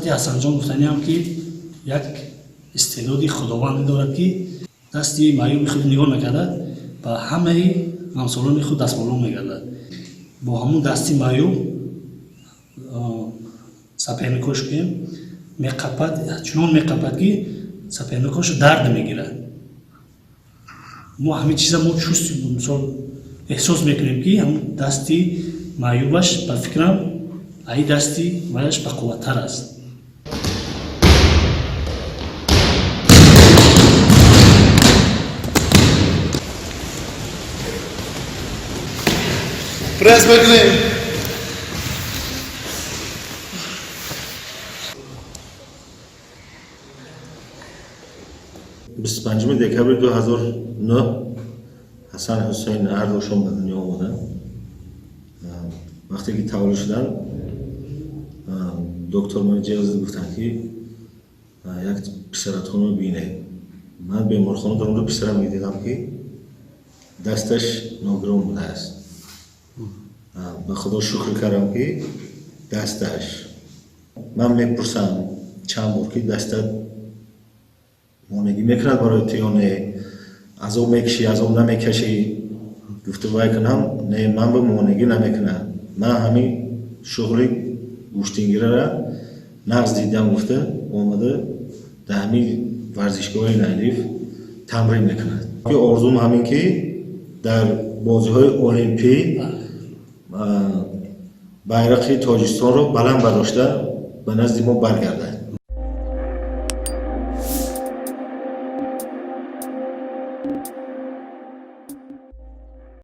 Нисбати Ҳасанҷон гуфтаниам, ки як истеъдоди худованде дорад, ки дасти маъюби худ нигоҳ накарда, ба ҳамаи ҳамсолони худ дастболо мегардад. Бо ҳамун дасти маъюб соперникош кунем меқапад, чунон меқапад, ки соперникош дард мегирад. Мо ҳамин чиза мо чувств, мисол, эҳсос мекунем, ки ҳамун дасти маъюбаш, ба фикрам, аи дасти ваяш бақувваттар аст. Пресс мекунем. 25 декабри 2009 Ҳасан Ҳусейн ҳардушон ба дунё омаданд. Вақте ки таваллуд шуданд, доктор мани ҷиғ гуфтанд, ки як писаратонро бинед. Ман беморхона даромада писарам медидам, ки дасташ ногирон будааст. Ба Худо шукр кардам, ки дасташ. Ман мепурсам чанд бор, ки дастат монегӣ мекунад барои ту ё не, азоб мекашӣ, азоб намекашӣ? Гуфта вай кунам, не, ман ба монегӣ намекунам, ман ҳамин шуғли гӯштингирара нағз дидам, гуфта омада дар ҳамин варзишгоҳи Найлиф тамрин мекунад. Орзум ҳамин, ки дар бозиҳои олимпӣ байрақи Тоҷикистонро баланд бардошта ба назди мо баргардад.